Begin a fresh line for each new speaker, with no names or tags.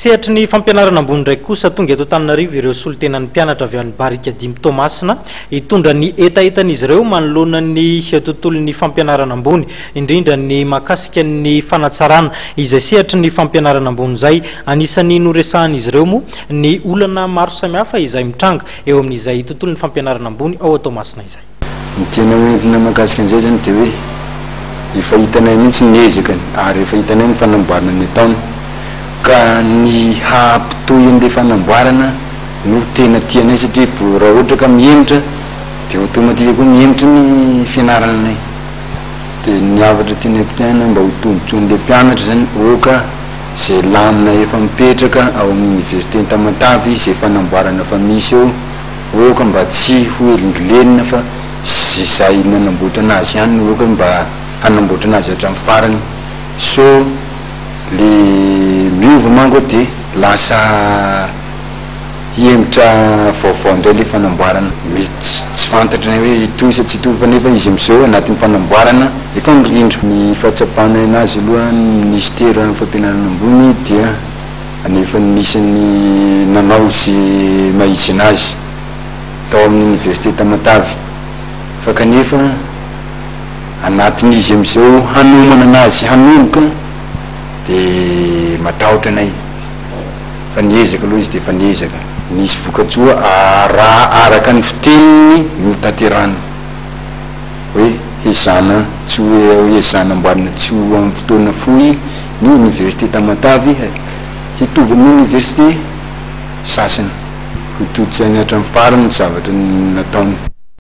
Sehatry ny fampianarana ambony indray kosa, tonga eto Antananarivo ireo solontenan'ny mpianatra avy any Barikadimy Toamasina hitondra ny hetahetan'izy ireo manoloana ny tontolon'ny fampianarana ambony, indrindra ny mahakasika ny fanatsarana izay sehatry ny fampianarana ambony izay. Anisan'ny noresahan'izy ireo moa ny olana maro samihafa izay mitranga eo amin'izay tontolon'ny fampianarana ambony ao Toamasina izay.
Ny tiana ho entina mahakasika an'izay izany dia hoe efa hitanay mihitsy ny ezakany ary efa hitanay ny fanamboarana ny ataony ka ny hampitohy an'ilay fanamboarana no tena tianay satria vao raha ohatra ka mihemotra dia automatique koa mihemotra ny fianarana anay. Dia ny hafatra tianay ampitaina mba ho tombotsoan'ilay mpianatra izany oka izay lamina efa mipetraka ao amin'ny université Tamatave izay fanamboarana efa misy eo oka mba tsy ho elingelenina fa izay nanamboatra anazy ihany no oka mba hanamboatra anazy hatramin'ny farany so le miova manko dia lasa Hihemotra vaovao indray ilay fanamboarana. Mety tsy fantatray hoe hitohy sa tsy hitohy fa nefa izy amin'izao anatin'ny fanamboarana efa mirindra. Ny fahatsapanay anazy aloha ny minisiteran'ny fampianarana ambony dia efa anisan'ny nanao izay maha izy anazy tao amin'ny oniversite Tamatave fa kanefa anatin'izy amin'izao hanomana anazy hanomboka dia matahotra anay. Fa niezaka aloha izy dia efa niezaka. Nisy vokatsoa raha araka ny fiteniny notanterahina hoe hezahana tsy ho hezahana amboarina tsy ho amin'ny fotoana fohy ny oniversite Tamatave hitovy amin'ny oniversite sasany. Ho tody saina hatramin'ny farany ny zavatra nataony.